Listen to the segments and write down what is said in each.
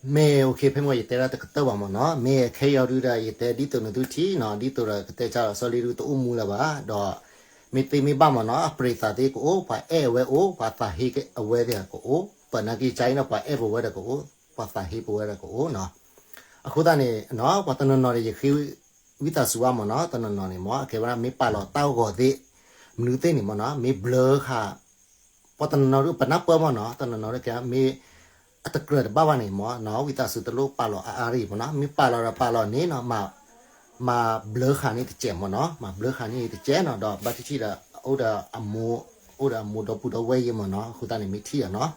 မ့ၢ် okay ဖဲမ့ၢ်ယတဲဒၣ်တကတၢၢ်ဘၣ်မ့ၢ်နီၤ, မ့ၢ်ခဲအံၤအီၤဒုဒီး ယတဲဒ်သိးနသုထံၣ်နီၤ, ဒ်သိးဒီးကတဲကၢ်လီၤ စီၤလ့ဒုတအိၣ်မူလၢၤဘၣ်, ဒီးမ့ၢ်သ့မ့ၢ်ဘၣ်မ့ၢ်နီၤ, အပြံးသးသ့ကအိၣ်, ပှၤအဲၣ်အဝဲအိၣ်, ပှၤသးဟ့အဝဲသ့ၣ်ကအိၣ်, ပနာ်က့ကၢ်အံၤနီၤ ပှၤအဲၣ်ပဝဲဒီးကအိၣ်, ပှၤသးဟ့ပဝဲဒီးကအိၣ်နီၤ. အဃိသတးန့ၣ်နီၤ ပှၤတနီၤနီၤဒီး ယဃ့ဝံသးစူၤဘၣ်မ့ၢ်နီၤ, တနီၤနီၤန့ၣ်မ့ၢ် အကဲဝဲဒၣ်မ့ၢ်ပာ်လီၤတၢ်ဂီၤသ့ၣ်, မနုၤသ့ၣ်န့ၣ်မ့ၢ်နီၤ, မ့ၢ်ဘျၢဃာ် ပှၤတနီၤနီၤဒုး ပနၢ်ပၢၢ်မ့ၢ်နီၤ, တနီၤနီၤဒုးကဲ မ့ၢ် အတကြၢးတဘၣ်ဘၣ်န့ၣ်မ့ၢ်နီၤ, ဝံသးစူၤတလိၣ်ပာ်လီၤအါအါရံၣ်မ့ၢ်နီၤ, မ့ၢ်ပာ်လီၤဒီးပာ်လီၤန့ၣ်နီၤ, မၤဘျၢဃာ်န့ၣ်တစဲးမ့ၢ်နီၤ, မၤဘျၢဃာ်န့ၣ်တစဲးနီၤ, ဒီးဘၣ်တထံၣ်ဒီး အိၣ်ဒီးအမိၢ်, အိၣ်ဒီးအမိၢ်ဒီပုၢ်ဒီဝဲၢ်ယဲမ့ၢ်နီၤ, အဃိသတးန့ၣ်မ့ၢ်ထံၣ်ဒီးနီၤ,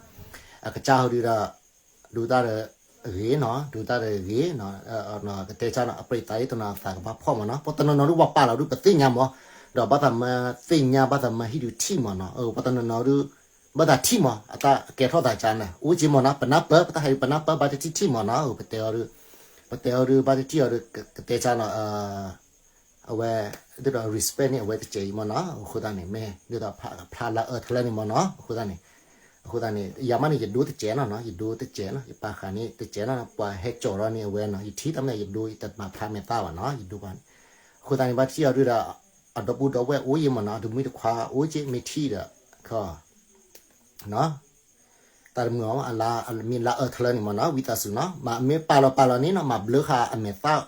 အကစၢ်ဟီဒုးဒီး ဒိတၢ်ဒီးဂ့ၤနီၤ, ဒိတၢ်ဒီးဂ့ၤ, ကတဲဆါနီၤ အပြံးသးအံၤတနီၤသးကဘၣ်ဖှီၣ်မ့ၢ်နီၤ, ပှၤတနီၤနီၤဒုးပှၤပာ်လီၤဒုးပသ့ၣ်ညါမ့ၢ်, ဒီးဘၣ်သးမၢသ့ၣ်ညါ ဘၣ်သးမၢဟံၣ်ဒုးထံၣ်မ့ၢ်နီၤ, ပှၤတနီၤနီၤဒုး ဘၣ်သးထံၣ်မ့ၢ် အတၢ်ကဲထီၣ်သးကါန့ၣ် အိၣ်က့မ့ၢ်နီၤ, ပနၢ်ပၢၢ် ပတၢ်ဟဲဒုးပနၢ်ပၢၢ်ဘၣ်တထံၣ်ထံၣ်မ့ၢ်နီၤ, ပတဲအီၤဒုး, ပတဲအီၤဒုး ဘၣ်တထံၣ်အီၤဒုး ကတဲဆါနီၤ အဝဲ ဒ်သိး respect န့ၣ် အဝဲတစဲးအံၤမ့ၢ်နီၤ, အဃိသတးန့ၣ် မ့ၢ် ဒ်သိး ဖျါလၢအၢၣ်ထီၣ်လၢန့ၣ်မ့ၢ်နီၤ, အဃိသတးန့ၣ်, အဃိသတးန့ၣ် ယၤမးန့ၣ် ယဒိတစဲးနီၤ, ယဒိတစဲးနီၤ, ယပာ်ဃာ်န့ၣ်တစဲးနီၤ, ပှၤဟဲကၠီၤထီၣ်န့ၢ်အဝဲနီၤ, ယထံၣ်တၢ်မ့ၢ်ယဒိ ယတမၤဖျါမဲာ်သၣ်ဘၣ်နီၤ, ယဒိဘၣ်န့ၣ်, အဃိသတးန့ၣ် ဘၣ်ထံၣ်အီၤဒုးဒီး အဒီပုၢ်ဒီဝဲၢ်အိၣ်ယဲမ့ၢ်နီၤ, တမုၣ်တခွါအိၣ်က့ မ့ၢ်ထံၣ်ဒီး ခီ တၢ်တမုာ်အီၤ အလါ မ့ၢ်လါအၢၣ်ထီၣ်လၢန့ၣ်မ့ၢ်နီၤ, ဝံသးစူၤနီၤ, မ့ၢ်ပာ်လီၤပာ်လီၤန့ၣ်နီၤ, မၤဘျၢဃာ်အမဲာ်သၣ်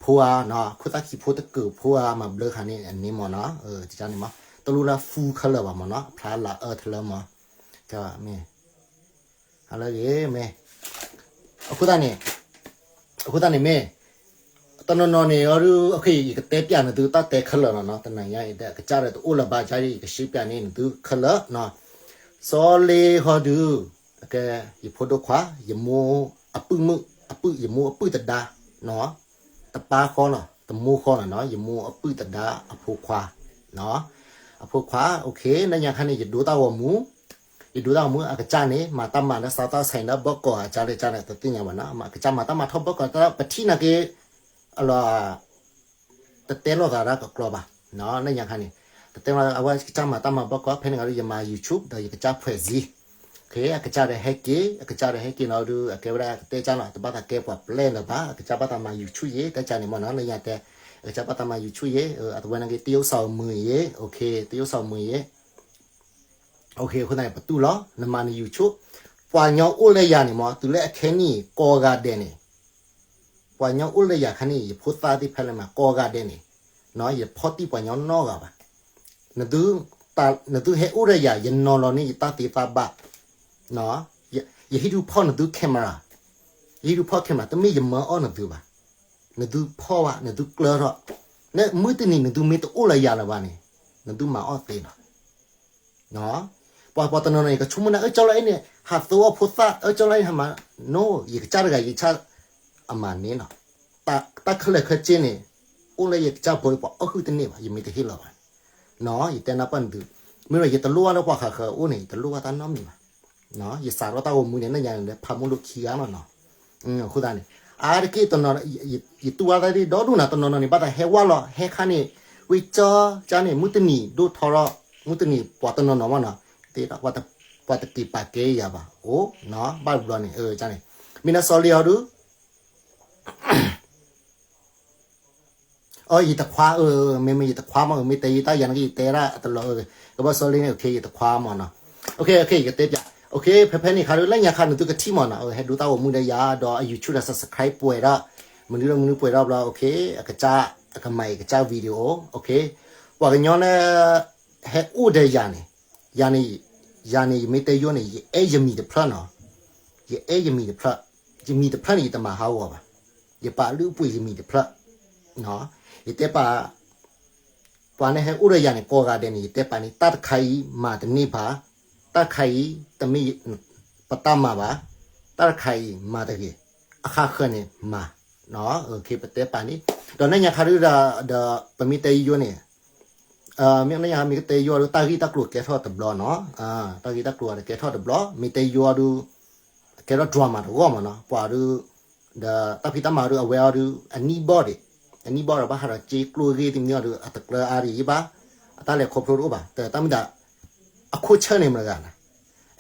ဖိဧါနီၤ, ခိၣ်သၣ်ခံဖိတကၢၢ်ဖိဧါ, မၤဘျၢဃာ်န့ၣ်န့ၣ်မ့ၢ်နီၤ, န့ၣ်မ့ၢ် တလိၣ်လၢ full color ဘၣ်မ့ၢ်နီၤ, အဖျါလါအၢၣ်ထီၣ်လၢမ့ၢ်, မ့ၢ် ဟါလၢဂ့ၤ မ့ၢ် အဃိသတးန့ၣ်, အဃိသတးန့ၣ်မ့ၢ် တနီၤနီၤန့ၣ်အီၤဒုး okay ယကတဲပျးနသုတၢ်တဲခဲလၢာ်နီၤ, တနၤညါအံၤ ကစၢ်ဒီးတအိၣ်လၢၤဘၣ် ကစၢ်အံၤ ယကရှင်းပြန့ၢ်နသုခဲလၢာ်နီၤ, စီၤလ့ဟီဒုး ကဲ ယဖိဒိၣ်ခွါ ယမိၢ်အပုၢ်မုၣ် အပုၢ် ယမိၢ်အပုၢ်သဒါနီၤ, တပၢ်ဃီနီၤ တမိၢ်ဃီနီၤနီၤ, ယမိၢ်အပုၢ်သဒါအဖိခွါနီၤ, အဖိခွါ okay လၢညါခါန့ၣ် ယဒိတၢ်ဂီၤမူ ယဒိတၢ်ဂီၤမူ အကစၢ်န့ၣ် မၤတၢ်မၤလၢ စးသီၣ်ဆဲး လၢဘီၣ်ကီး အကစၢ်လၢကစၢ်န့ၣ် တသ့ၣ်ညါဘၣ်နီၤ, အကစၢ်မၤတၢ်မၤထီၣ်ဘီၣ်ကီး တၢ်ပထံၣ်နာ်က့ အလီၤ တတဲလိာ်သးဒၣ်ကကျီဘၣ်, လၢညါခါန့ၣ် တတဲလိာ်သး အဝဲကစၢ်မၤတၢ်မၤဘီၣ်ကီး ဖဲန့ၣ်ဂၤဒုး ယမၤ YouTube ဒီးယကစၢ်ဖှဲးစ့, okay အကစၢ်ဒီးဟဲက့ၤ အကစၢ်ဒီးဟဲက့ၤနီၤဒုး အကဲဝဲဒၣ်ကတဲကၢ်နီၤ တဘၣ်သးကဲပှၤပျဲၢ်လၢၤဘၣ် အကစၢ်ဘၣ်သးမၤ YouTube ယဲ တဲကၢ်န့ၣ်မ့ၢ်နီၤ လၢညါတဲ အကစၢ်ဘၣ်သးမၤ YouTube ယဲ အတဝဲနာ်က့ တရုတ်ဆောင်မုင် ယဲ okay တရုတ်ဆောင်မုင် ယဲ okay အဃိသတးန့ၣ် ပတူၢ်လီၤ နမၤန YouTube ပှၤညီအိၣ်လၢယၤန့ၣ်မ့ၢ် တုၤလၢအခဲနံၣ် ကိးဂၤဒဲးန့ၣ် ပှၤညီအိၣ်လၢယၤခါန့ၣ် ယဖိသၣ်သ့ၣ်ဖဲလဲၣ်မး ကိးဂၤဒဲးန့ၣ် ယဖီၣ်တံၢ်ပှၤညီနီတဂၤဘၣ်, နသုဟဲအိၣ်ဒီးယၤ ယနီၤလီၤန့ၢ်ယတၢ်သ့တၢ်ဘၣ်, ယဟံၣ်ဒုးဖီၣ်နသု camera, ယဟံၣ်ဒုးဖီၣ် camera တမ့ၢ်ယမၢအီၣ်နသုဘၣ်, နသုဖီၣ်ဘၣ် နသုကျၢၢ်ထီၣ်, လၢမုၢ်တနံၤနသုမ့ၢ်တအိၣ်လၢယၤလၢၤဘၣ်န့ၣ် နသုမၤအီၣ်သ့လီၤ ပှၤပှၤတနီၤနီၤ ယကဆိကမိၣ်နၤ အၢၣ်ကၠီလီၤအံၤန့ၣ် ဟးသိအီၣ်ဖိသၣ် အၢၣ်ကၠီလီၤအံၤ ဟးမၤ no ယကစၢ်တဂၤ ယကစၢ်အမၤန့ၣ်နီၤ, တၢ်ခဲလၢာ်ခဲဆ့န့ၣ် အိၣ်လၢယကစၢ်ဖိ ပှၤအီၣ်ဟုၣ်တန့ၢ်ဘၣ် ယမ့ၢ်တဟ့ၣ်လီၤဘၣ်န့ၣ်, ယတဲနၢ်ပၢၢ်နသု, မ့ၢ်ဒီးယတလိၣ်ဘၣ်လၢပှၤဃးဃၢၤအအိၣ်န့ၣ် ယတလိၣ်ဘၣ်တၢ်နီတမံၤဘၣ် ယစးထီၣ်တၢ်ဂီၤမူန့ၣ် လၢညါန့ၣ် လၢဖးမူလိခံဂၤလီၤနီၤ, အဃိသတးန့ၣ် အါတက့ၢ်တနီၤ ယတူၢ်ဘၣ်တၢ်ဒ်ဒီဒူၣ်နၤ တနီၤနီၤန့ၣ် ဘၣ်သးဟဲဝဲလီၤ ဟဲခါန့ၣ် ဝံကၠီကၠီန့ၣ် မုၢ်တနံၤဒိၣ်ထီရီၤ မုၢ်တနံၤပှၤတနီၤနီၤမ့ၢ်နီၤ တဲဒၣ် ပှၤတက့ၤပာ်ကဲယၤဘၣ် အိၣ်နီၤ ဘၣ်တဘျီန့ၣ် ကၠီန့ၣ် မ့ၢ်နစီလ့အီၤဒုး အ ယတခွါ မ့မ့ၢ်ယတခွါမ့ၢ် မ့ၢ်တဲယတၢ်ယၤန့ၣ် ယတဲဒၣ်တလီၤ ကဘၣ်စီလ့န့ၣ် okay ယတခွါမ့ၢ်နီၤ, okay okay ယကတဲပျး okay ဖဲဖဲန့ၣ်ခါဒုး လၢညါခါနသုကထံၣ်မ့ၢ်နီၤ ဟဲဒိတၢ်ဂီၤမူဒီးယၤ ဒီးအ YouTube ဒီး subscribe ပှဲၤဒီး မနုၤဒီးမနုၤပှဲၤဒီးဘျီ okay အကစၢ်အကမၤအံၤကစၢ် video okay ပှၤကညီလၢ ဟဲအိၣ်ဒီးယၤန့ၣ် ယၤန့ၣ် ယၤန့ၣ် ယမ့ၢ်တဲယိန့ၣ် ယအဲၣ်ယမံၤတဖျၢၣ်နီၤ, ယအဲၣ်ယမံၤတဖျၢၣ်, ယမံၤတဖျၢၣ်န့ၣ် ယတမၤဟးဂီၤဘၣ်, ယပာ်လုၢ်အပှ့ၤယမံၤတဖျၢၣ်, ယတဲပာ် ပှၤန့ၣ်ဟဲအိၣ်ဒီးယၤန့ၣ် ကိးဂၤဒဲးန့ၣ် ယတဲပာ်န့ၣ် တၢ်တခါအံၤမၤတန့ၢ်ဘၣ်, တၢ်တခါအံၤ တမ့ၢ်ပတၢ်မၤဘၣ်, တၢ်တခါအံၤမၤတဂ့ၤ, အဃၣ်ဃၢၤန့ၣ်မၤ, ပတဲပာ်န့ၣ်, ဒီးလၢညါခါဒုးဒီး ပမ့ၢ်တဲယိန့ၣ် မ့ၢ်လၢညါမ့ၢ်ကတဲယိဒီး တၢ်ဂ့ၢ်တၢ်ကျိၤကဲထီၣ်တဘျီနီၤ, တၢ်ဂ့ၢ်တၢ်ကျိၤဒီးကဲထီၣ်တဘျီ, မ့ၢ်တဲယိအီၤဒုး ကဲထီၣ် drama တဂီၢ်မ့ၢ်နီၤ, ပှၤဒုး ဒီးတၢ်ဖံးတၢ်မၤဒုး အဝဲအီၤဒုး အနံၣ်ဘီၣ်ဒံး, အနံၣ်ဘီၣ်ဒီးဘၣ်ဃးဒီးစ့ကျိၣ်ဂ့ၢ်တမံၤအီၤဒုး အတကျၢၤအါဒံးဘၣ်, အတၢ်လဲၤခီဖျိတအိၣ်ဘၣ်, တၢ်မ့ၢ်ဒၣ် အခိၣ်ဆၢန့ၣ်မတဂၤနီၤ,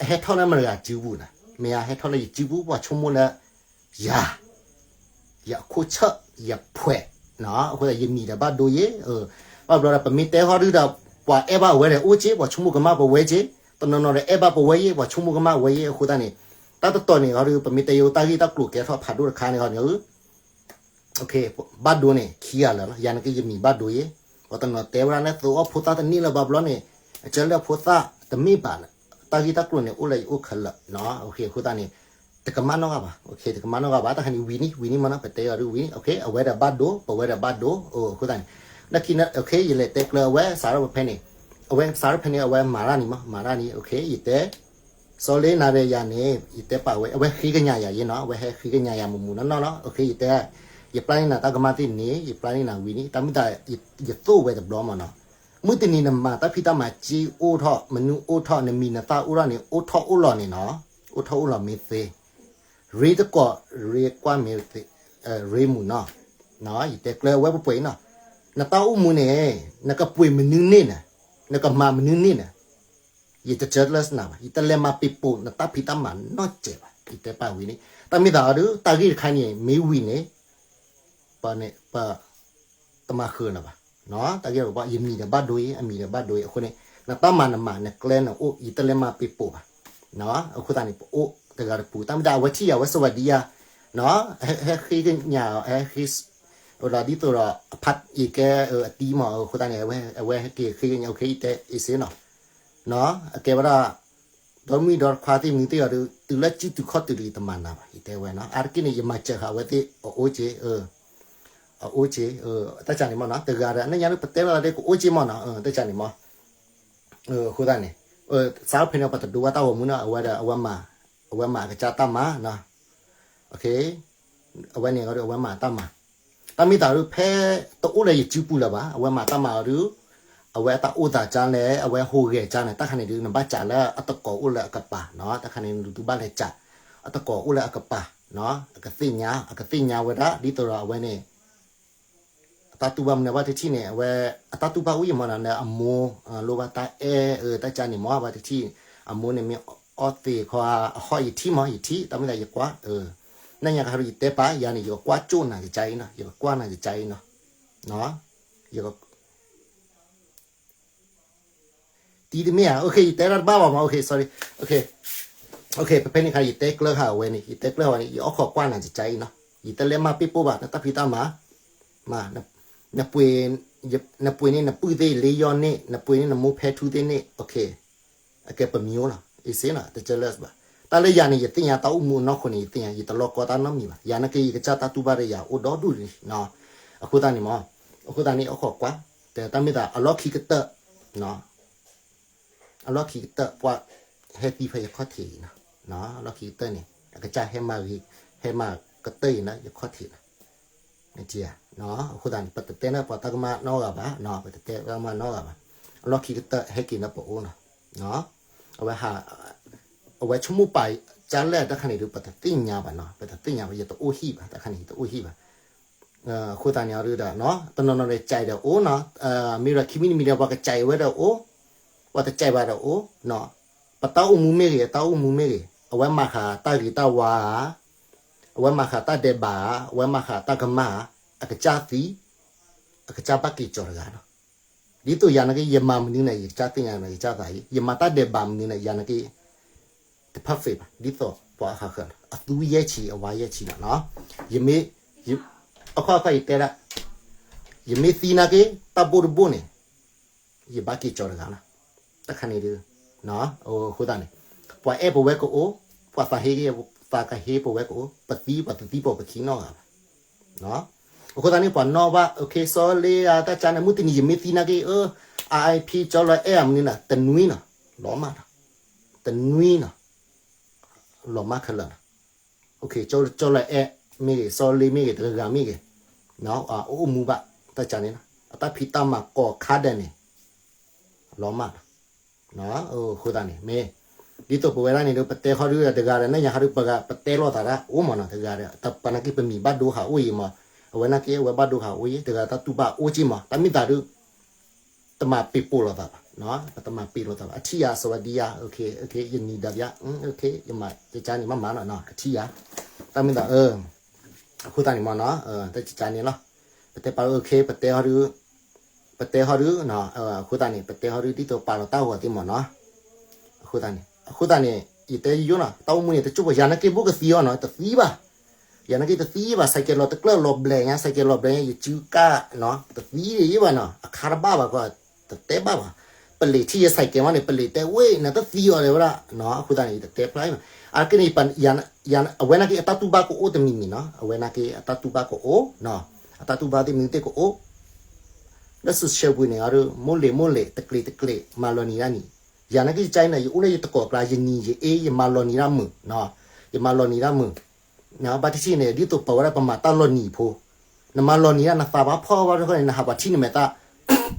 အဟဲထီၣ်လၢမတဂၤစုပူၤနီၤ, မ့ၢ်အဟဲထီၣ်လၢယစုပူၤ ပှၤဆိကမိၣ်လၢ ယၤ ယခိၣ်ဆၢၣ် ယဖှဲး, အဃိသတးယမံၤဒီးဘၣ်ဒိယ့, ဘၣ်ဘျီဒီး ပမ့ၢ်တဲဃီဒုဒီး ပှၤအဲၣ်ဘၣ်အဝဲဒီးအိၣ်က့, ပှၤဆိကမိၣ်ကမၣ်ပဝဲက့, တနီၤနီၤဒီးအဲၣ်ဘၣ်ပဝဲယ့, ပှၤဆိကမိၣ်ကမၣ်ဝဲယ့, အဃိသတးန့ၣ် တၢ်တတီၤန့ၣ်ဃီဒု ပမ့ၢ်တဲယိတၢ်ဂ့ၢ်တၢ်ကျိၤကဲထီၣ်ဖးဒိၣ်တခါန့ၣ်ဃီန့ၣ် ဘၣ်ဒိန့ၣ် ခံဂၤလၢာ်လီၤ, ယၤန့ၣ်က့ယမံၤဘၣ်ဒိယ့, ပှၤတနီၤတဲဝဲဒၣ်လၢသုအိၣ်ဖိသၣ်တန့ၢ်လၢၤဘၣ်ဘျီန့ၣ်, အကၢလၢဖိသၣ်တမ့ၢ်ဘၣ်, တၢ်ဂ့ၢ်တၢ်ကျိၤန့ၣ် အိၣ်လၢယအိၣ်ခဲလၢာ်, အဃိသတးန့ၣ် တကမၣ်နီတဂၤဘၣ်, တကမၣ်နီတဂၤဘၣ်, တၢ်ခါန့ၣ်ဝံၤန့ၣ် ဝံၤန့ၣ်မနီၤ, ပတဲအီၤဒုဝံၤန့ၣ်, အဝဲဒီးဘၣ်ဒိ, ပဝဲဒီးဘၣ်ဒိ, အဃိသတးန့ၣ်, လၢခံန့ၣ် ယလဲၤတဲကျၢၤအဝဲစးထီၣ်ဖဲန့ၣ်, အဝဲစးထီၣ်ဖဲန့ၣ် အဝဲမၤတၢ်န့ၣ်မး, မၤတၢ်န့ၣ်, ယတဲ စီၤလ့နၤဒီးယၤန့ၣ် ယတဲပာ်ဝဲ, အဝဲဃ့ကညးယၤယ့နီၤ, အဝဲဟဲဃ့ကညးယၤမုာ်မုာ်နီၢ်နီၢ်လီၤ, အဃိယတဲ, ယပျၢ်န့ၢ်နၤတၢ်ကမၣ်သ့ၣ်န့ၣ်, ယပျၢ်န့ၢ်နၤဝံၤန့ၣ်, တၢ်မ့ၢ်သး ယသိၣ်ဝဲတဘျီမးနီၤ, မုၢ်တနံၤနမၤတၢ်ဖံးတၢ်မၤစ့အိၣ်ထီၣ်, မနုၤအိၣ်ထီၣ်, နမံၤနသၣ်အိၣ်ထီၣ်န့ၣ်, အိၣ်ထီၣ်အိၣ်လီၤန့ၣ်နီၤ, အိၣ်ထီၣ်အိၣ်လီၤမ့ၢ်သ့, ရ့တကိးရ့ကွၢ်မ့ၢ်သ့, ရ့မုာ်နီၤ, ယတဲကျၢၤအဝဲပှဲၤပှဲၤအံၤနီၤ, နတၢ်အိၣ်မူန့ၣ် နကပှ့ၤမနုၤန့ၣ်န့ၣ်, နကမၤမနုၤန့ၣ်န့ၣ် ယတကၢလၢနၤဘၣ်, ယတလဲၤမၤပ့ၤပိာ်နတၢ်ဖံးတၢ်မၤနီတစဲးဘၣ်, ယတဲပာ်ဝံၤန့ၣ်, တၢ်မ့ၢ်သးအီၤဒု တၢ်ဂ့ၢ်တခါန့ၣ် မ့ၢ်ဝံၤန့ၣ်, ပ တမၤဃုာ်နၤဘၣ်, တၢ်ဂ့ၢ်ဘၣ် ယမံၤဒီးဘၣ်ဒိအံၤ, အမံၤဒီးဘၣ်ဒိအံၤ, အဃိန့ၣ် နတၢ်မၤနမၤ နကျဲနအိၣ် ယတလဲၤမၤပ့ၤပိာ်ဘၣ်, အဃိသတးန့ၣ် ပအိၣ်တဂၤတပူၤ, တၢ်မ့ၢ်သးအဝဲထံၣ်ယၤ အဝဲစဝၤဒံယၤ, ဟဲဃ့ကညး, ဟဲဃ့, ဒီးဒ်သိးဒီး အဖးယကဲအတံၤမး, အဃိသတးန့ၣ် အဝဲဟဲက့ၤဃ့ကညး အခဲအံၤတဲအ့ၣ်စ့နီၤ, အကဲဝဲဒၣ် ဒီမုၢ်ဒီတခွါသ့ၣ်မနုၤသ့ၣ်အီၤဒီး တုၤလၢစုတုၤခီၣ်တုၤလံ တမၤနၤဘၣ် ယတဲဝဲနီၤ, အါတက့ၢ်န့ၣ် ယမၤစၢၤဃာ်အဝဲသ့ၣ် အအိၣ်က့ၤ, အအိၣ်က့ၤ, တၢ်ကၢ်န့ၣ်မ့ၢ်နီၤ, တဂၤဒီး နညါဒုးပတဲလီၤသးဒ်ကအိၣ်က့ၤမ့ၢ်နီၤ, တၢ်ကၢ်န့ၣ်မ့ၢ်, အဃိသတးန့ၣ်, စးဖဲန့ၣ် ပှၤတဒိဘၣ်တၢ်ဂီၤမူနီၤ, အဝဲဒီး အဝဲမၤအကစၢ်တၢ်မၤနီၤ, အဝဲန့ၣ်အီၤဒုး အဝဲမၤတၢ်မၤ, တၢ်မ့ၢ်သးဒုး ဖဲတအိၣ်လၢယစုပူၤလၢၤဘၣ်, အဝဲမၤတၢ်မၤအီၤဒုး, အဝဲအတၢ်အိၣ်သးကၢ်လဲၣ်, အဝဲဟူးဂဲၤကၢ်န့ၣ် တၢ်ခါန့ၣ်ဒုး နဘၣ်စးလၢအတကိးအိၣ်လၢအကပၤနီၤ, တၢ်ခါန့ၣ် နဒုးဘၣ်လဲၤစး အတကိးအိၣ်လၢအကပၤ, အကသ့ၣ်ညါ, အကသ့ၣ်ညါဝဲဒၣ် ဒ်သိးဒီးအဝဲန့ၣ် အတၢ်တူၢ်ဘၣ်မနုၤ ဘၣ်တထံၣ်န့ၣ် အဝဲ အတၢ်တူၢ်ဘၣ်အိၣ်ယံၤမ့ၢ်နီၤ, အမိၢ်လိၣ်ဘၣ်တၢ်အဲၣ်, တၢ်ကၢ်န့ၣ်မ့ၢ် ဘၣ်တထံၣ်, အမိၢ်န့ၣ်မ့ၢ်အီၣ်သ့ၣ်ခီ အဟီၣ်ယထံၣ်မ့ၢ် ယထံၣ်, တၢ်မ့ၢ်သးယကွၢ်, နညါကဟးဒုးယတဲပာ်ယၤန့ၣ် ယကကွၢ်ကၠိၣ်နၤကကါအံၤနီၤ, ယကကွၢ်နၤကကါအံၤနီၤ, ယက တံၤတမ့ၢ်ဧါ, ယတဲဒၣ်တဘၣ်ဘၣ်မး, sorry, ဖဲဖဲန့ၣ်ခါ ယတဲကျၢၤဃာ်အဝဲန့ၣ်, ယတဲကျၢၤဝဲန့ၣ် ယအိၣ်ခိးကွၢ်နၤကကါအံၤနီၤ, ယတလဲၤမၤပ့ၤပိာ်ဘၣ် နတၢ်ဖံးတၢ်မၤ, မၤ, နပှ့ၤ, နပှ့ၤန့ၢ်နပုၢ်သ့ၣ်လ့ယီၢ်န့ၣ်, နပှ့ၤန့ၢ်နမိၢ်ဖဲထူသ့ၣ်န့ၣ်, အကဲပမံၤအိၣ်လီၤ, အ့ၣ်စ့နီၤ, တကၢလၢၤဘၣ်, တၢ်လၢယၤန့ၣ် ယသ့ၣ်ညါတၢ်အိၣ်မူအနီၢ်ခိန့ၣ် ယသ့ၣ်ညါ, ယတလီၢ်ကီတၢ်နီတမံၤဘၣ်, ယၤနာ်က့ ယကစၢ်တၢ်တူၢ်ဘၣ်ဒီးယၤအိၣ်ဒီဒူၣ်လံ, အဃိသတးန့ၣ်မ့ၢ်, အဃိသတးန့ၣ် အိၣ်ခိးကွၢ်, တၢ်မ့ၢ်သးအလီၢ်ခံကတၢၢ် အလီၢ်ခံကတၢၢ် ပှၤဟဲသံဖဲယခီၣ်ထံးအံၤနီၤ, အလီၢ်ခံကတၢၢ်န့ၣ် အကစၢ်ဟဲမၤဂ့ၤ, ဟဲမၤကတၢၢ်အံၤနီၤ ယခီၣ်ထံးနီၤ, အဃိသတးန့ၣ် ပတတဲလၢပှၤတၢ်ကမၣ်နီတဂၤဘၣ်, ပတတဲတၢ်ကမၣ်နီတဂၤဘၣ်, အလီၢ်ခံကတၢၢ်ဟဲက့ၤလၢပအိၣ်နီၤ, အဝဲဟး, အဝဲဆိကမိၣ်ပာ်ကၢ်လဲၣ်တၢ်ခါန့ၣ်ဒုး ပတသ့ၣ်ညါဘၣ်နီၤ, ပတသ့ၣ်ညါဘၣ်, ယတအိၣ်ဟံၣ်ဘၣ်, တၢ်ခါန့ၣ် ယတအိၣ်ဟံၣ်ဘၣ် အဃိသတးန့ၣ်အီၤဒုးဒီး တနီၤနီၤဒီးကးဒီးအိၣ်နီၤ, မ့ၢ်ဒီးခံမံၤတမံၤဒီး ပှၤကးဝဲဒီးအိၣ်, ပှၤတကးဘၣ်ဒီးအိၣ်, ပတၢ်အိၣ်မူမ့ၢ်ဂ့ၤ, အတၢ်အိၣ်မူမ့ၢ်ဂ့ၤ, အဝဲမၤဃာ်တၢ်ဂ့ၤတၢ်ဝါဧါ, အဝဲမၤဃာ်တၢ်ဒဲးဘးဧါ, အဝဲမၤဃာ်တၢ်ကမၣ်ဧါ, အကစၢ်သံ, အကစၢ်ဘၣ်က့ၤကၠီၤတဂၤနီၤ ဒ်သိးယၤနာ်က့ ယမၤမနုၤန့ၣ် ယကစၢ်သ့ၣ်ညါန့ၣ် ယကစၢ်သးအံၤ, ယမၤတၢ်ဒဲးဘးမနုၤန့ၣ် ယၤနာ်က့ တ perfect ဘၣ်, ဒ်သိးပှၤအဃးဃၢၤလီၤ, အသူယဲၢ်ဆံ အဝါယဲၢ်ဆံလီၤနီၤ, ယမ့ၢ်, အခီခီယတဲဒၣ်, ယမ့ၢ်သံနာ်က့ တၢ်ဘိၣ်တဘိၣ်န့ၣ် ယဘၣ်က့ၤကၠီၤတဂၤနီၤ, တၢ်ခါန့ၣ်ဒုး, အဃိသတးန့ၣ်, ပှၤအဲၣ်ပဝဲကအိၣ်, ပှၤသးဟ့, သးကဟ့ပဝဲကအိၣ်, ပသံပှၤတသံပိာ်ပခံနီတဂၤဘၣ် အဃိသတးန့ၣ် ပှၤနီၣ်ဘၣ် okay စီၤလ့ဧါ တၢ်ကၢ်န့ၣ် မုၢ်တနံၤယမ့ၢ်သံနာ်က့ အၢ RIP ကၠီလီၤအဲၣ်ဧါမနုၤန့ၣ် တနွံနီၤ, လီၤမၢ်နီၤ, တနွံနီၤ, လီၤမၢ်ခဲလၢာ်နီၤ, okay ကၠီလီၤအဲၣ်မ့ၢ်ဂ့ၤ စီၤလ့မ့ၢ်ဂ့ၤ တဂၤဂၤမ့ၢ်ဂ့ၤ, အိၣ်မူဘၣ် တၢ်ကၢ်န့ၣ်နီၤ အတၢ်ဖံးတၢ်မၤကိးခါဒဲးန့ၣ် လီၤမၢ်နီၤ အဃိသတးန့ၣ် မ့ၢ် ဒ်သိးပဝဲဒၣ်န့ၣ်ဒီး ပတဲဃီဒုးတဂၤဒီး နညါဃီဒုး ပတဲလိာ်သးဒၣ်အိၣ်မးနီၤ တဂၤဒီး ပနာ်က့ပမံၤဘၣ်ဒိဟးအိၣ်အံၤမး, အဝဲနာ်က့ အဝဲဘၣ်ဒိဟးအိၣ်အံၤတဂၤတၢ်တူၢ်ဘၣ်အိၣ်က့မး တၢ်မ့ၢ်သးဒုး တမၤပ့ၤပိာ်လိာ်သးဘၣ်, ပတမၤပ့ၤလိာ်သးဘၣ် အထံၣ်ယၤ စဝၤဒံယၤ ယနံၤဒီးယၤ ယမၤကကၢ်န့ၣ် မၤမၤနီၤ အထံၣ်ယၤ တၢ်မ့ၢ်သး အဃိသတးန့ၣ်မ့ၢ်နီၤ, တၢ်ကကါန့ၣ်လီၤ. ပတဲပာ်လၢ OK ပတဲဟီဒု ပတဲဟီဒု အဃိသတးန့ၣ် ပတဲဟီဒု ဒ်သိးပာ်လီၤတၢ်ဂီၤသ့မ့ၢ်နီၤ. အဃိသတးန့ၣ် အဃိသတးန့ၣ် ယတဲယိယိနီၤ, တၢ်အိၣ်မူန့ၣ် တကၠိၢ်ပှၤ ယၤနာ်က့ ဘၣ်ကသံအီၤနီၤ, တသံဘၣ်. ယၤနာ်က့ တသံဘၣ်, စဲးကဲးလီၤတကျၢၢ်လီၤဘျဲၣ်ညါ, စဲးကဲးလီၤဘျဲၣ်ညါ ယစုကၣ်နီၤ, တသံဒံးဘၣ်နီၤ, အခါတဘၣ်ဘၣ်ကီ, တတဲဘၣ်ဘၣ်. ပလံးထံၣ်ယစဲးကဲးမးန့ၣ် ပလံးတဲဝဲ နတသံအီၤဒံးဝဲဒၣ်နီၤ, အဃိသတးန့ၣ် ယတတဲဖျါအံၤဘၣ်. အါတက့ၢ်န့ၣ် အဝဲနာ်က့ အတၢ်တူၢ်ဘၣ်ကအိၣ်တမံၤမံၤနီၤ, အဝဲနာ်က့ အတၢ်တူၢ်ဘၣ်ကအိၣ်နီၤ, အတၢ်တူၢ်ဘၣ်သ့ၣ်မနုၤသ့ၣ်ကအိၣ် လၢ social ပူၤန့ၣ် အါဒု မိၢ်လ့ၢ်မိၢ်လ့ၢ် တကျ့ၤတကျ့ၤ မၤလီၤနံၤဒၣ်နံၤ, ယၤနာ်က့ ကၠါအံၤန့ၣ် ယအိၣ်လၢယတကိးကျါ ယနံၤယအ့ ယမၤလီၤနံၤဒၣ်မုာ်, ယမၤလီၤနံၤဒၣ်မုာ်, ဘၣ်တထံၣ်န့ၣ် ဒ်သိးပဝဲဒၣ်ပမၤတၢ်လီၤနံၤဖိ, နမၤလီၤနံၤဒၣ် နသးဘၣ်ဖှီၣ်ဘၣ်တခီန့ၣ် နဟးပှၤထံၣ်နမဲာ်သၣ်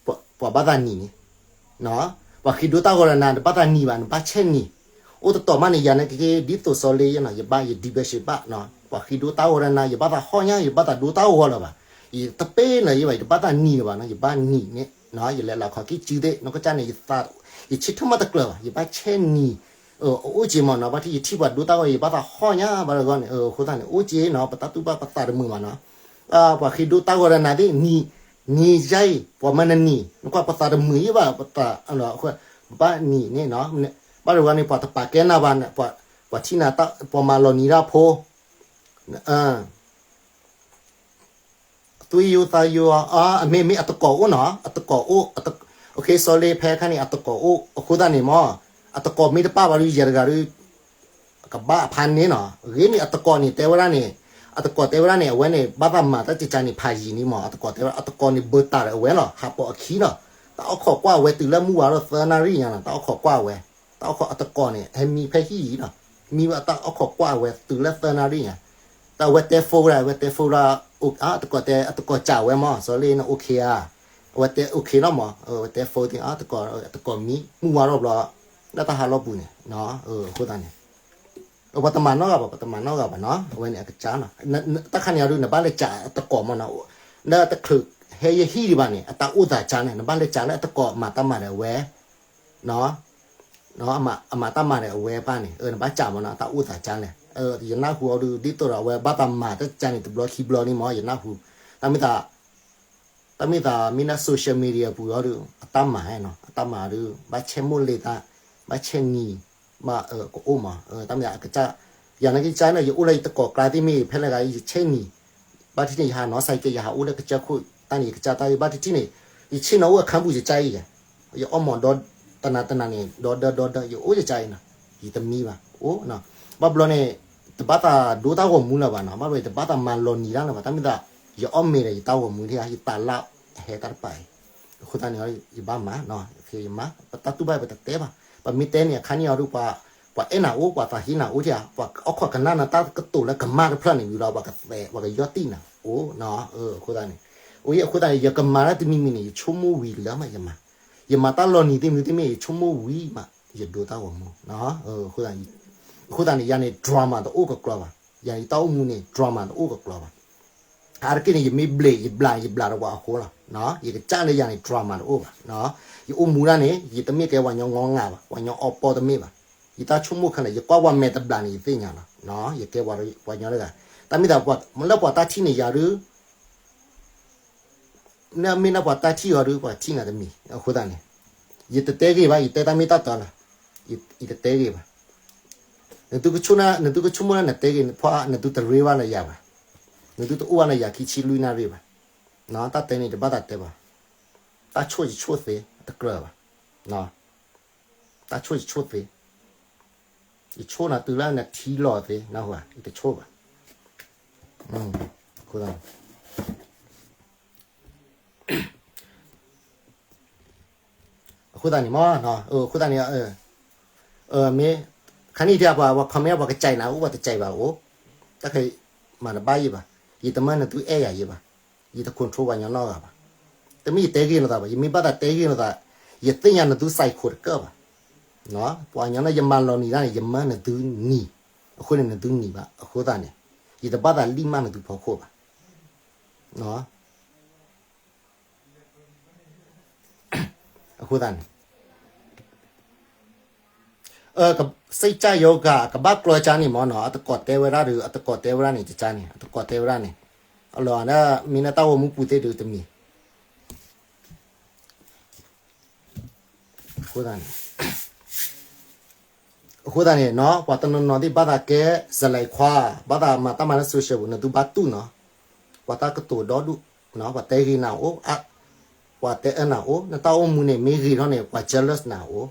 ပှၤဘၣ်သးနံၤန့ၣ် ပှၤဃ့ဒိတၢ်ဂီၤဒီးနၤ နဘၣ်သးနံၤဘၣ် နဘၣ်ဆဲးနံၤ, အိၣ်တတီၤမးန့ၣ် ယၤနာ်က့ ဒ်သိးစီၤလ့ယနီၤ ယဘၣ်ယ ဒံးဘၢရှ့ဘၣ်နီၤ, ပှၤဃ့ဒိတၢ်ဂီၤဒီးနၤ ယဘၣ်သးဟီၣ်ညါ ယဘၣ်သးဒိတၢ်ဂီၤလၢၤဘၣ်, ယတပ့ၢ်လၢၤယဘၣ် ယတဘၣ်သးနံၤလၢၤဘၣ်နီၤ, ယဘၣ်နံၤန့ၣ်နီၤ, ယလဲၤလီၤခီၣ်ကံၢ်စုသ့ၣ် နီၢ်ကစၢ်န့ၣ် ယဆ့ၣ်ထၢၣ်မးတကျၢၤဘၣ် ယဘၣ်ဆဲးနံၤ, အအိၣ်က့ၤမးနီၤ, ဘၣ်ထံၣ်ယထံၣ်ပှၤဒိတၢ်ဂီၤ ယဘၣ်သးဟီၣ်ညါဘၣ်တဂီၢ်န့ၣ်, အဃိသတးန့ၣ် အိၣ်က့ၤနီၤ ပတၢ်တူၢ်ဘၣ်ပသးတမုာ်ဘၣ်နီၤ ပှၤဃ့ဒိတၢ်ဂီၤဒီးနၤသ့ၣ် နံၤ, နံၤယါအံၤ ပှၤမၤနနံၤ နကွၢ်ပသးတမုာ်ယဘၣ် ပသး, ဘၣ်နံၤန့ၣ်နီၤ, ဘၣ်တဂီၢ်န့ၣ် ပှၤတပာ်ကဲနၤဘၣ်, ပှၤထံၣ်နၤ ပှၤမၤလီၤနံၤတၢ်ဖိ သွံၣ်ယိသးယိ, အမ့ၢ်မ့ၢ်အတကိးအိၣ်နီၤ, အတကိးအိၣ်, စီၤလ့ဖဲခါန့ၣ် အတကိးအိၣ် အဃိသတးန့ၣ်မး, အတကိးမ့ၢ်တပာ်ဘၣ်ဒီး ယဲတဂၤဒီး ကဘၣ်အဖါန့ၣ်နီၤ, ဂ့ၤန့ၣ် အတကိးန့ၣ် တဲဝဲဒၣ်န့ၣ်, အတကိးတဲဝဲဒၣ်န့ၣ် အဝဲန့ၣ် ဘၣ်သးမၤတၢ်ကကါန့ၣ် ဖးယံာ်န့ၣ်မး, အတကိးတဲဝဲ အတကိးန့ၣ် ဘၢတၢ်ဒီးအဝဲလီၤ, ဟးပိာ်အခံလီၤ, တၢ်အိၣ်ခိးကွၢ်ဝဲတုၤလၢမုၢ်ဝါထီၣ်သၢနၣ်ရံၣ်ညါနီၤ, တၢ်အိၣ်ခိးကွၢ်ဝဲ, တၢ်အိၣ်ခိးအတကိးန့ၣ် ဟဲမံဖဲဟံၣ်အံၤနီၤ, မံဝဲတၢ်အိၣ်ခိးကွၢ်ဝဲတုၤလၢသၢနၣ်ရံၣ်ညါ, တၢ်အဝဲတဲ phone ဒၣ် အဝဲတဲ phone ဒၣ်, အတကိးတဲ အတကိးစံးဝဲမး စီၤလ့န့ၣ် OK ဧါ, အဝဲတဲ OK နီၤမး, အဝဲတဲ phone သ့ၣ် အတကိး အတကိးမံ မုၢ်ဝါထီၣ်ဘျီ လၢတၢ်ဟးလီၢ်ပူၤန့ၣ်, အဃိသတးန့ၣ် ပှၤတမၤနီတဂၤဘၣ်, ပှၤတမၤနီတဂၤဘၣ်နီၤ, အဝဲန့ၣ်အကစၢ်နီၤ, တၢ်ခါန့ၣ်အဒု နဘၣ်လဲၤစံးအတကိးမးနီၤ, လၢတချုးဟဲယဟံၣ်ဒံးဘၣ်န့ၣ် အတၢ်အိၣ်သးကါန့ၣ် နဘၣ်လဲၤစံးလၢအတကိးမၤတၢ်မၤဒီးအဝဲ အမၤတၢ်မၤဒီးအဝဲပၢ်န့ၣ် နဘၣ်စံးမးနီၤ, အတၢ်အိၣ်သးကါလဲၣ်, ယနၢ်ဟူအီၤဒု ဒ်သိးဒီးအဝဲဘၣ်သးမၤတၢ်ကါန့ၣ် တဘျီခံဘျီန့ၣ်မး ယနၢ်ဟူ, တၢ်မ့ၢ်သး တၢ်မ့ၢ်သးမ့ၢ်လၢ social media ပူၤအီၤဒု အတၢ်မၤနီၤ, အတၢ်မၤဒု ဘၣ်ဆဲးမိၢ်လ့ၤသး, ဘၣ်ဆဲးနံၤ, ဘၣ်ကအိၣ်မး, တၢ်မ့ၢ်သးအကစၢ်, ယၤနာ်က့ကစၢ်န့ၣ် ယအိၣ်လၢယတကိးကျါသ့ၣ်မ့ၢ် ဖဲလဲၣ်ဂၤ ယဆဲးနံၤ, ဘၣ်ထံၣ်န့ၣ် ယဟးနီၢ်စဲးကဲး ယဟးအိၣ်လၢကစၢၢ်ခိၣ်တၢ်န့ၣ် ယကစၢ်တၢ် ဘၣ်ထံၣ်န့ၣ် ယဆ့ၣ်နီၤအိၣ်အခါပူၤယကစၢ်အံၤ, ယအီၣ်မီၤဒီတနၤတနၤန့ၣ် ဒီဒၢဒီဒၢ ယအိၣ်ယကစၢ်အံၤနီၤ, ယတမံဘၣ်, အိၣ်, ဘၣ်ဘျီန့ၣ် တဘၣ်သးဒိတၢ်ဂီၤမူလၢၤဘၣ်နီၤ, ဘၣ်ဘျီတဘၣ်သးမၤလီၤနံၤတၢ်လၢၤဘၣ်, တၢ်မ့ၢ်သး ယအီၣ်မ့ၤဒီးယတၢ်ဂီၤမူဒၣ် ယသးလၢဟဲတၢ်တပၤအံၤ, အဃိသတးန့ၣ် ယဘၣ်မၤ, ယမၤ, ပတၢ်တူၢ်ဘၣ်ပတတဲဘၣ်, ပမ့ၢ်တဲန့ၣ်အခါန့ၣ်အီၤဒု ပှၤအဲၣ်နၤအိၣ် ပှၤသးဟ့နၤအိၣ်ထံဧါ, ပှၤအိၣ်ခိးကနၣ်နၤတၢ်ကတိၤလၢကမၣ်တဖျၢၣ်န့ၣ်ဝံၤလီၤ ပှၤကသဲး ပှၤကယီၢ်တံၢ်နၤအိၣ်, အဃိသတးန့ၣ်, အဃိသတးန့ၣ် ယကမၤတၢ်တမံၤမံၤန့ၣ် ယဆိကမိၣ်ဝံၤလၢမးယမၤ, ယမၤတၢ်လီၤနံၤသ့ၣ်မနုၤသ့ၣ်မ့ၢ် ယဆိကမိၣ်ဝံၤမး ယဒိတၢ်ဂီၤမူ, အဃိသတးန့ၣ် ယၤန့ၣ် drama တအိၣ်ကကျီဘၣ်, ယၤန့ၣ် ယတၢ်အိၣ်မူန့ၣ် drama တအိၣ်ကကျီဘၣ် အါတက့ၢ်န့ၣ် ယမ့ၢ်ဘျး ယဘျး ယဘျးဒီးပှၤအဃိလီၤ, ယကစၢ်လၢယၤန့ၣ် drama တအိၣ်ဘၣ်, ယအိၣ်မူဒၣ်န့ၣ် ယတမ့ၢ်ကဲပှၤကညီငီငၤဘၣ်, ပှၤကညီအီပီတမ့ၢ်ဘၣ်, ယတၢ်ဆိကမိၣ်ခဲလၢာ် ယကွၢ်ပှၤမဲာ်တဘျးန့ၣ် ယသ့ၣ်ညါလီၤ, ယကဲပှၤကညီတဂၤ, တၢ်မ့ၢ်သး လၢပှၤတၢ်ထံၣ်န့ၣ်ယၤဒု မ့ၢ်လၢပှၤတၢ်ထံၣ်အီၤဒု ပှၤထံၣ်နၤတမံၤ, အဃိသတးန့ၣ် ယတတဲဂ့ၤဘၣ်, ယတဲတၢ်မ့ၢ်တၢ်တီလီၤ, ယတတဲဂ့ၤဘၣ်, နသုကဆိ, နသုကဆိကမိၣ်လၢနတဲဂ့ၤ, နသုတရ့ဘၣ်လၢယၤဘၣ်, နသုတအိၣ်ဘၣ်လၢယၤခံဆံလွံၢ်နၣ်ရံၣ်ဘၣ်, တၢ်တဲန့ၣ် တဘၣ်သးတဲဘၣ်, တၢ်ဆိၣ်ယဆိၣ်သ့ တကြၢးဘၣ်, တၢ်ဆိၣ်ယဆိၣ်သ့, ယဆိၣ်နၤတုၤလၢနထံလီၤသ့ နၢ်ဟူဧါ, ယတဆိၣ်ဘၣ်, အဃိသတး အဃိသတးန့ၣ်မ့ၢ်, အဃိသတးန့ၣ်, မ့ၢ်, ခါနံၣ်တဲပှၤ ပှၤ comment ပှၤကစဲးနၤအိၣ် ပှၤတစဲးဘၣ်အိၣ်, တၢ်ခဲအံၤ မၤတဘၣ်ယံၤဘၣ်, ယတမၢနသုအဲၣ်ယၤယံၤဘၣ်, ယတ control ပှၤညီနီတဂၤဘၣ်, တမ့ၢ်ယတဲဂ့ၤလိာ်သးဘၣ်, ယမ့ၢ်ဘၣ်သးတဲဂ့ၤလိာ်သး, ယသ့ၣ်ညါနသု psycho တကၢၢ်ဘၣ်, ပှၤညီန့ၣ် ယမၤလီၤနံၤတၢ်န့ၣ် ယမၢနသုနံၤ, အဃိန့ၣ်နသုနံၤဘၣ်, အဃိသတးန့ၣ်, ယတဘၣ်သးလံၣ်မးနသုဖီခိၣ်ဘၣ် အဃိသတးန့ၣ်, စိတ်ကျရောဂါ ကဘၣ်ကျီကါန့ၣ်မ့ၢ်နီၤ အတကိးတဲဝဲဒၣ်ဒီး အတကိးတဲဝဲဒၣ်န့ၣ် ကကါန့ၣ် အတကိးတဲဝဲဒၣ်န့ၣ် အလီၤဒၣ် မ့ၢ်နတၢ်အိၣ်မူပူၤသ့ၣ်ဒုးတမံၤ အဃိသတးန့ၣ် အဃိသတးန့ၣ်နီၤ ပှၤတနီၤနီၤသ့ၣ်ဘၣ်သးကဲ စလဲၤခွါ ဘၣ်သးမၤတၢ်မၤလၢ social ပူၤ နသုဘၣ်တူၢ်နီၤ ပှၤတၢ်ကတိၤဒီဒူၣ် ပှၤတဲဂ့ၤနၤအိၣ် ပှၤတဲအၢနၤအိၣ် နတၢ်အိၣ်မူန့ၣ် မ့ၢ်ဂ့ၤထီၣ်န့ၣ် ပှၤ jealous နၤအိၣ်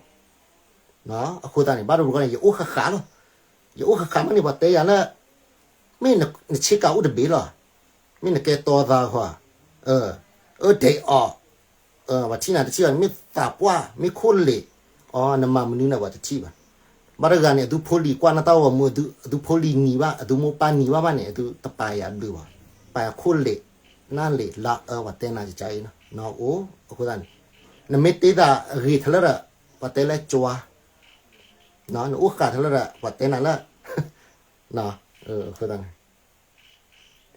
အဃိသတးန့ၣ် ဘၣ်တဘျီန့ၣ် ယအိၣ်ဃၣ်ဃၣ်လီၤ ယအိၣ်ဃၣ်ဃၣ်မးန့ၣ် ပှၤတဲယၤလၢ မ့ၢ်နဆ့ကၤအိၣ်တဘ့ၣ်လီၤ မ့ၢ်နကဲတီသးဃီ အၢ ဒဲးအီၣ် ပှၤထံၣ်နၤတထံၣ်ဘၣ် မ့ၢ်သးပှၢ် မ့ၢ်ခိၣ်လ့ၣ် အီ နမၤမနုၤန့ၣ် ပှၤတထံၣ်ဘၣ် ဘၣ်တဂၤန့ၣ် အသုဖိလံၤကွၢ်နတၢ်အိၣ်မူ အသုဖိလံၤနံၤဘၣ် အသုမိၢ်ပၢ်နံၤဘၣ်ဘၣ်န့ၣ် အသုတပာ်ယၤဘျုးဘၣ် ပာ်ယၤခိၣ်လ့ၣ် နၢ်လ့ၣ် လါအၢ ပှၤတဲနၤကကါအံၤနီၤ နအိၣ် အဃိသတးန့ၣ် နမ့ၢ်တ့သးဂ့ၤထဲလၢဒီး ပှၤတဲလၢကၠွါ နအိၣ်ဃၣ်ထဲလၢဒီး ပှၤတဲနၤလၢ အဃိသတးန့ၣ်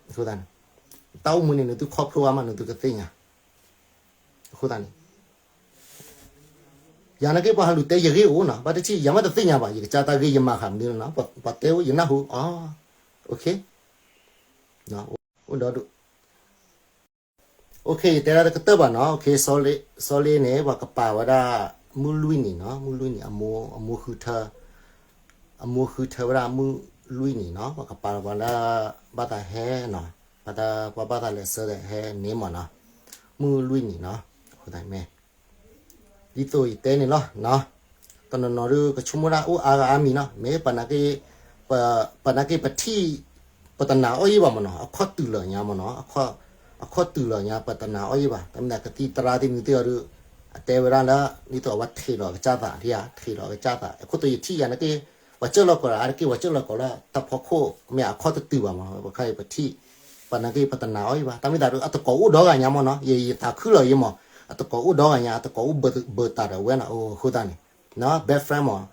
အဃိသတးန့ၣ် တၢ်အိၣ်မူန့ၣ် နသုခီဖျိအါမး နသုကသ့ၣ်ညါ အဃိသတးန့ၣ် ယၤနာ်က့ ပှၤဟးလူၤတဲယဂ့ၢ်အိၣ်နီၤ ဘၣ်တထံၣ် ယၤမ့ၢ်တသ့ၣ်ညါဘၣ် ယကစၢ်တၢ်ဂ့ၢ်ယမၤဃးမနုၤနီၤ ပှၤတဲအိၣ်ယနၢ်ဟူ အ okayအိၣ်ဒီဒူၣ် okay ယတဲဒၣ်တကတၢၢ်ဘၣ်နီၤ okay စီလ့န့ၣ် ပှၤကပာ်ဝဲဒၣ် မုၢ်လွံၢ်နံၤနီၤ မုၢ်လွံၢ်နံၤ အမိၢ်ဃုထၢ အမိၢ်ဃုထၢဝဲဒၣ်မုၢ်လွံၢ်နံၤနီၤ ပှၤကပာ်လီၤပှၤလၢ ဘၣ်သးဟဲနီၤ ဘၣ်သးပှၤဘၣ်သးလဲၤဆၢဒီးဟဲန့ၣ်မ့ၢ်နီၤ မုၢ်လွံၢ်နံၤနီၤ အဃိသတးမ့ၢ် ဒ်သိးယတဲန့ၣ်လီၤ တနီၤနီၤဒုးကဆိကမိၣ်ဒၣ်အိၣ်အါဂၤအါမံၤနီၤ မ့ၢ်ပနာ်က့ ပနာ်က့ပထံၣ် ပတနာ်အီၤယံၣ်ဘၣ်မ့ၢ်နီၤ အခီၣ်တုၤလီၤညါမ့ၢ်နီၤ အခီၣ်တုၤလီၤညါ ပတနာ်အီၤယံၣ်ဘၣ် တမ့ၢ်ကသံၣ်သရၣ်သ့ၣ်မနုၤသ့ၣ်အီၤဒုး အတဲဝဲဒၣ်လၢ ဒ်သိးအဝဲထံးလီၤကစၢ်သး ထံးလီၤကစၢ်သး အခိၣ်တီယထံၣ်ယၤနာ်က့ ပှၤစၢၢ်လီၤကီးလၢအါတက့ၢ် ပှၤစၢၢ်လီၤကီးလၢတၢ်ဖီခိၣ် မ့ၢ်အခီၣ်တတုၤဘၣ်မ့ၢ်နီၤ ပခါအံၤပထံၣ် ပနာ်က့ပတနာ်အီၤယံၣ်ဘၣ် တၢ်မ့ၢ်သးဒုး အတကိးအိၣ်ဒီဂၤညါမ့ၢ်နီၤ ယ ယသးခုလီၤယံၣ်မ့ၢ် အတကိးအိၣ်ဒီဂၤညါ အတကိးအိၣ်ဘၢတၢ်ဒီးဝဲနီၤ အဃိသတးန့ၣ် best friend မ့ၢ်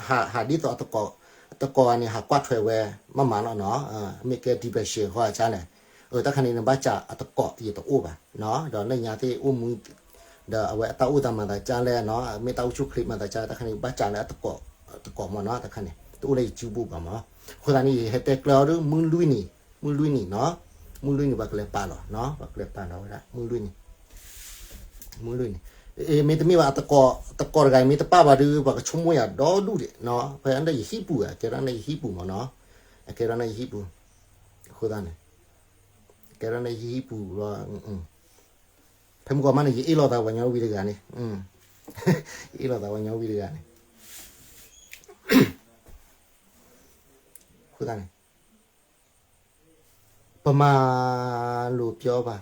ဟးဒ်သိး အတကိးအံၤန့ၣ် ဟးကွၢ်ထွဲဝဲ မးမးလီၤနီၤ မ့ၢ်ကဲ depression ဃီအကါလဲၣ် တၢ်ခါန့ၣ် နဘၣ်စးအတကိးယတအိၣ်ဘၣ် ဒီးလၢညါသ့ၣ်အိၣ်မူ ဒီးအဝဲအတၢ်အိၣ်သးမၤသးကါလဲၣ်နီၤ မ့ၢ်တၢ်အိၣ်ဆူၣ်ချ့မၤသးကါ တၢ်ခါန့ၣ် ဘၣ်စးလၢအတကိး အတကိးမ့ၢ်နီၤ တၢ်ခါန့ၣ် တအိၣ်လၢယစုပူၤဘၣ်မ့ၢ် အဃိသတးန့ၣ် ယဟဲတဲကျၢၤအီၤဒုး မုၢ်လွံၢ်နံၤ မုၢ်လွံၢ်နံၤနီၤ မုၢ်လွံၢ်နံၤ ပှၤကလဲၤပာ်လီၤနီၤ ပှၤကလဲၤပာ်လီၤဝဲဒၣ် မုၢ်လွံၢ်နံၤ မုၢ်လွံၢ်နံၤ မ့တမ့ၢ်ဘၣ် တကိးတဂၤအံၤမ့ၢ်တပာ်ဘၣ်ဒုး ပှၤကဆိကမိၣ်ယၤဒီဒူၣ်ဒံးနီၤ ဖဲအံၤဒီးယဟံၣ်ပူၤ အကဲထီၣ်န့ၣ်ယဟံၣ်ပူၤမ့ၢ်နီၤ အကဲထီၣ်န့ၣ်ယဟံၣ်ပူၤ အဃိသတးန့ၣ် အကဲထီၣ်န့ၣ်ယဟံၣ်ပူၤလီၤ ဖဲမုၢ်ကီၢ်မးန့ၣ် ယအ့ၣ်လိာ်သးပှၤညီဝံၤတဂၤန့ၣ် ယအ့ၣ်လိာ်သးပှၤညီဝံၤတဂၤန့ၣ် အဃိသတးန့ၣ် ပမၤလိာ်ပျီဘၣ်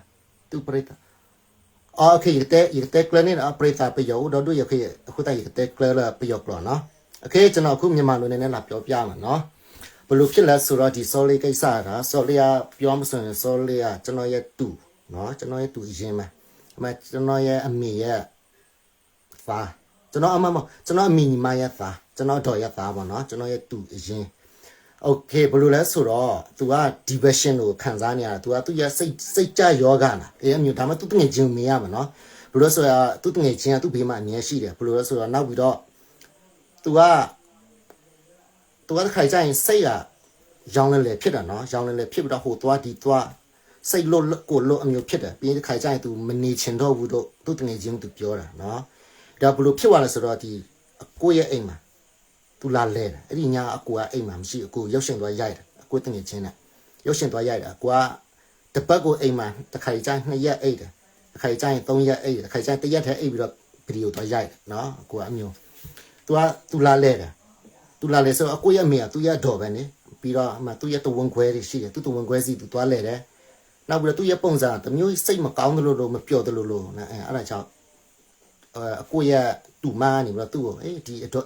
သူၣ်ပြိသး ယကတဲကျၢၤန့ၣ် ပြိသးပယီၤအိၣ်ဒီဒူၣ် အဃိသတး ယကတဲကျၢၤလၢပယီၤကျိာ်နီၤ okay ကျွန်တော်အခုမြန်မာလိုနည်းနည်းလာပြောပြမယ်နော် ဘယ်လိုဖြစ်လဲဆိုတော့ ဒီ Salt Lake ကိစ္စက Salt Lake က ပြောမယ်ဆိုရင် Salt Lake က ကျွန်တော်ရဲ့တူနော် ကျွန်တော်ရဲ့တူအရင်းပဲ အမကျွန်တော်ရဲ့အမေရဲ့သားကျွန်တော်အမမကျွန်တော်အမေညီမရဲ့သားကျွန်တော်အဒေါ်ရဲ့သားပေါ့နော်ကျွန်တော်ရဲ့တူအရင်း okay ဘယ်လိုလဲဆိုတော့ သူက depression ကိုခံစားနေရတယ် သူကသူ့ရဲ့စိတ်စိတ်ကြယောဂါလားအဲအမျိုးဒါမှသူ့တငယ်ချင်းကိုမေးရမှာနော်ဘယ်လိုလဲဆိုတော့သူ့တငယ်ချင်းကသူ့ဘေးမှာအမြဲရှိတယ်ဘယ်လိုလဲဆိုတော့နောက်ပြီးတော့သူကသူကတခါကြီးကျရင်စိတ်ကရောင်လည်လည်ဖြစ်တာနော်ရောင်လည်လည်ဖြစ်ပြီးတော့ဟိုသွားဒီသွားစိတ်လို့ကိုယ်လို့အမျိုးဖြစ်တယ်ပြီးရင်တခါကြီးကျရင်သူမနေချင်တော့ဘူးလို့သူ့တငယ်ချင်းကသူပြောတာနော်ဒါဘယ်လိုဖြစ်သွားလဲဆိုတော့ဒီအကိုရဲ့အိမ်မှာသူလာလဲတယ်အဲ့ဒီညအကိုကအိမ်မှာမရှိအကိုရုပ်ရှင်သွားရိုက်တယ်အကိုတငယ်ချင်းနဲ့ရုပ်ရှင်သွားရိုက်တယ်အကိုကတစ်ပတ်ကိုအိမ်မှာတစ်ခါကြီးကျရင်နှစ်ရက်အိပ်တယ်တစ်ခါကြီးကျရင်သုံးရက်အိပ်တယ်တစ်ခါကြီးကျရင်တစ်ရက်ထဲအိပ်ပြီးတော့ဗီဒီယိုသွားရိုက်တယ်နော်အကိုကအမျိုးသူကသူလာလဲတယ်သူလာလဲဆိုအကိုရဲ့အမေကသူ့ရဲ့အဒေါ်ပဲနေပြီးတော့မှသူ့ရဲ့တဝင်းခွဲတွေရှိတယ်သူ့တဝင်းခွဲစီသူသွားလဲတယ်နောက်ပြီးတော့သူ့ရဲ့ပုံစံတစ်မျိုးစိတ်မကောင်းသလိုလိုမပျော်သလိုလိုနော်အဲအဲ့ဒါကြောင့် အကိုရဲ့တူမါကနေပြီးတော့သူ့ကိုအေးဒီအတော့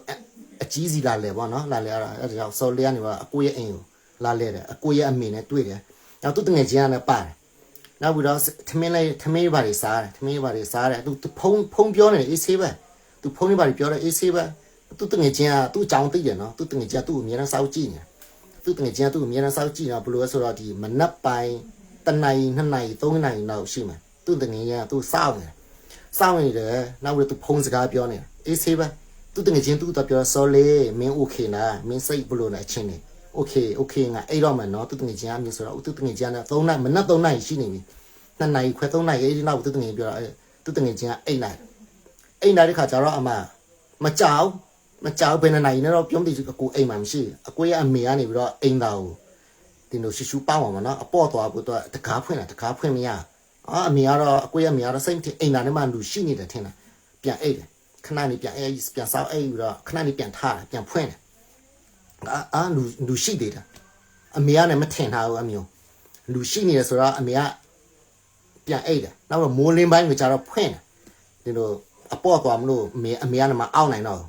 အကြီးစီလာလဲပေါ့နော်လာလဲအဲ့ဒါကြောင့်စောလေးကနေပြီးတော့အကိုရဲ့အိမ်ကိုလာလဲတယ်အကိုရဲ့အမေနဲ့တွေ့တယ်နောက်သူ့တငယ်ချင်းကလည်းပါတယ်နောက်ပြီးတော့ထမင်းလေးထမင်းဘာတွေစားတယ်ထမင်းဘာတွေစားတယ်သူဖုန်းဖုန်းပြောနေတယ်အေးဆေးပဲသူဖုန်းလေးဘာတွေပြောတယ်အေးဆေးပဲသူ့တငယ်ချင်းကသူ့အကြောင်းသိတယ်နော်သူ့တငယ်ချင်းကသူ့ကိုအမြဲတမ်းစောင့်ကြည့်နေတယ်သူ့တငယ်ချင်းကသူ့ကိုအမြဲတမ်းစောင့်ကြည့်နေတော့ဘယ်လိုလဲဆိုတော့ဒီမနက်ပိုင်းတစ်နာရီနှစ်နာရီသုံးနာရီနောက်ရှိမှသူ့တငယ်ချင်းကသူ့စောင့်နေတယ်စောင့်နေတယ်နောက်ပြီးတော့သူဖုန်းစကားပြောနေတယ်အေးဆေးပဲ သူ့တငယ်ချင်းသူ့တပြော sorry မင်း okay လား မင်းစိတ်ဘယ်လိုလဲ အခြေအနေ okay okay ငါအိပ်တော့မယ်နော် သူ့တငယ်ချင်းကမျိုးဆိုတော့ သူ့တငယ်ချင်းကလည်းသုံးနာရီ မနက်သုံးနာရီရှိနေပြီ နှစ်နာရီခွဲ သုံးနာရီ အဲ့ဒီနောက် သူ့တငယ်ချင်းပြောတော့ သူ့တငယ်ချင်းကအိပ်နေတယ် အိပ်နေတယ်ခါကျတော့ အမ မကြောက်ဘူး မကြောက်ဘူး ဘယ်နှစ်နာရီနဲ့တော့ ပြောမသိဘူး အကိုအိမ်မှာမရှိဘူး အကိုရဲ့အမေကနေပြီးတော့ အိမ်သာကို တင်တို့ရှူရှူပားမှာပေါ့နော် အပေါ့သွားဖို့တော့ တံခါးဖွင့်တာ တံခါးဖွင့်မရ အမေကတော့ အကိုရဲ့အမေကတော့ စိတ်မထင် အိမ်သာထဲမှာလူရှိနေတယ်ထင်တာ ပြန်အိပ်တယ် ခဏနေပြန်အိပ် ပြန်စောင့်အိပ်ပြီးတော့ ခဏနေပြန်ထတယ် ပြန်ဖွင့်တယ် အာ လူ လူရှိသေးတယ် အမေကလည်း မထင်ထားဘူး အမျိုး လူရှိနေတယ်ဆိုတော့ အမေက ပြန်အိပ်တယ် နောက်တော့ မိုးလင်းပိုင်းကိုကျတော့ ဖွင့်တယ် ဒီလို အပေါ့သွားမလို့ အမေ အမေကလည်း မအောက်နိုင်တော့ဘူး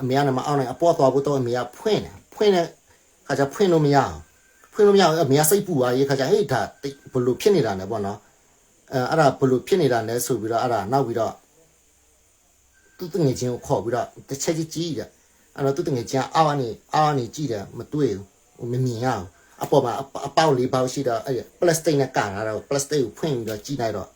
အမေကလည်း မအောက်နိုင် အပေါ့သွားဖို့တော့ အမေက ဖွင့်တယ် ဖွင့်တဲ့ခါကျ ဖွင့်လို့မရအောင် ဖွင့်လို့မရအောင် အမေက စိတ်ပူသွားပြီး ခါကျ ဟေ့ ဒါ ဘယ်လိုဖြစ်နေတာလဲပေါ့နော် အဲ အဲ့ဒါ ဘယ်လိုဖြစ်နေတာလဲဆိုပြီးတော့ အဲ့ဒါ နောက်ပြီးတော့ သူ့သူငယ်ချင်းကို ခေါ်ပြီးတော့ တစ်ချက်ကြည့်ကြည့်တဲ့ အဲ့တော့ သူ့သူငယ်ချင်းက အောက်ကနေ အောက်ကနေကြည့်တယ် မတွေ့ဘူး မမြင်ရဘူး အပေါ်မှာ အ အပေါက်လေးပေါက်ရှိတော့ အဲ့ plastic နဲ့ကာထားတော့ plastic ကိုဖွင့်ပြီးတော့ ကြည့်လိုက်တော့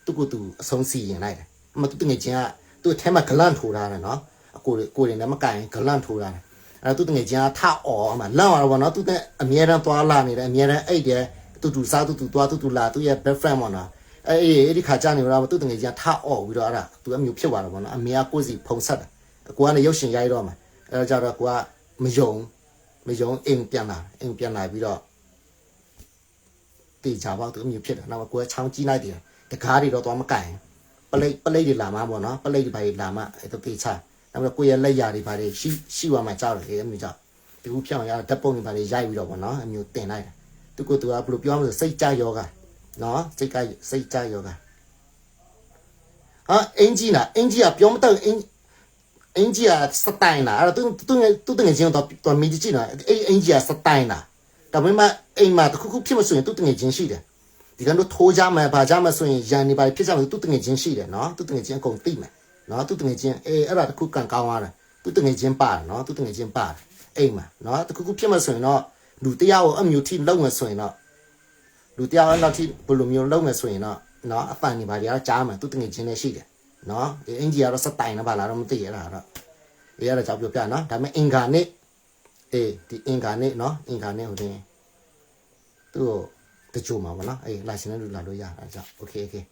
သူ့ကိုယ်သူ အဆုံးစီရင်လိုက်တယ် အမ သူ့သူငယ်ချင်းက သူ့အထဲမှာ glove ထိုးထားတယ်နော် အကိုယ်တွေ ကိုယ်တွေနဲ့ မကင် glove ထိုးထားတယ် အဲ့တော့ သူ့သူငယ်ချင်းက ထအော်အမ လန့်သွားတော့ပေါ့နော် သူ့နဲ့ အမြဲတမ်းသွားလာနေတယ် အမြဲတမ်းအိပ်တယ် သူ့သူစား သူ့သူသွား သူ့သူလာ သူ့ရဲ့ best friend ပေါ့နော် အဲ့ အဲ့ဒီခါကျနေတော့ သူ့သူငယ်ချင်းက ထအော်ပြီးတော့ အဲ့ဒါ သူအမျိုးဖြစ်သွားတယ်ပေါ့နော် အမေက ကိုယ့်ဆီဖုန်းဆက်တယ် အကိုကလည်း ရုပ်ရှင်ရိုက်တော့မှာ အဲ့တော့ကျတော့ ကိုက မယုံ မယုံ အိမ်ပြန်လာ အိမ်ပြန်လာပြီးတော့ သေချာပေါက် သူအမျိုးဖြစ်တယ် နောက် ကိုယ်က ချောင်းကြည့်လိုက်တယ် တံခါးတွေတော့ သွားမကင် ပလိတ် ပလိတ်တွေလာမှပေါ့နော် ပလိတ်တွေဘာတွေလာမှ အဲ့တော့ သေချာ နောက်ပြီးတော့ ကိုယ့်ရဲ့လက်ရာတွေဘာတွေ ရှိ ရှိသွားမှာကြောက်တယ် အဲ့အမျိုးကြောင့် တစ်ခုဖြစ်အောင်ရတော့ ဓာတ်ပုံတွေဘာတွေ ရိုက်ပြီးတော့ပေါ့နော် အမျိုးတင်လိုက်တယ် သူ့ကိုယ်သူက ဘယ်လိုပြောမလဲ စိတ်ကျရောဂါ နော် စိတ်ကျ စိတ်ကျရောဂါ အင်းကြီးလား အင်းကြီးက ပြောမတတ်ဘူး အင်း အင်းကြီးက style လား အဲ့တော့ သူ့ သူ့ သူ့သူငယ်ချင်းကို သွား သွားမေးကြည့်နော် အဲ့ အင်းကြီးက style လား ဒါပေမဲ့ အိမ်မှာ တစ်ခုခုဖြစ်မယ်ဆိုရင် သူ့သူငယ်ချင်းရှိတယ် ဒီကနေ့ ထိုးကြမယ် ဘာကြမယ်ဆိုရင် ရန်နေဘာတွေဖြစ်ကြမယ်ဆို သူ့သူငယ်ချင်းရှိတယ်နော် သူ့သူငယ်ချင်းအကုန်သိမယ်နော် သူ့သူငယ်ချင်း အေး အဲ့ဒါတစ်ခုကံကောင်းသွားတယ် သူ့သူငယ်ချင်းပါတယ်နော် သူ့သူငယ်ချင်းပါတယ် အိမ်မှာနော် တစ်ခုခုဖြစ်မယ်ဆိုရင်တော့ လူတစ်ယောက်ကို အဲ့မျိုးထိလုပ်မယ်ဆိုရင်တော့ လူတစ်ယောက်နောက်ထိ ဘယ်လိုမျိုးလုပ်မယ်ဆိုရင်တော့ နော် အသံတွေဘာတွေကတော့ ကြားမယ် သူ့သူငယ်ချင်းလည်းရှိတယ်နော် အင်္ကျီကတော့ style နဲ့ဘာလားတော့ မသိဘူး အဲ့ဒါတော့ အေး အဲ့ဒါကြောင့်ပြောပြနော် ဒါပေမဲ့ အင်္ဂါနေ့ အေး ဒီအင်္ဂါနေ့နော် အင်္ဂါနေ့ဟိုနေ့ သူ့ကို တကြိုမှာပေါ့နော် အေး လာချင်တဲ့လူလာလို့ရတယ် အဲ့ဒါကြောင့် okay okay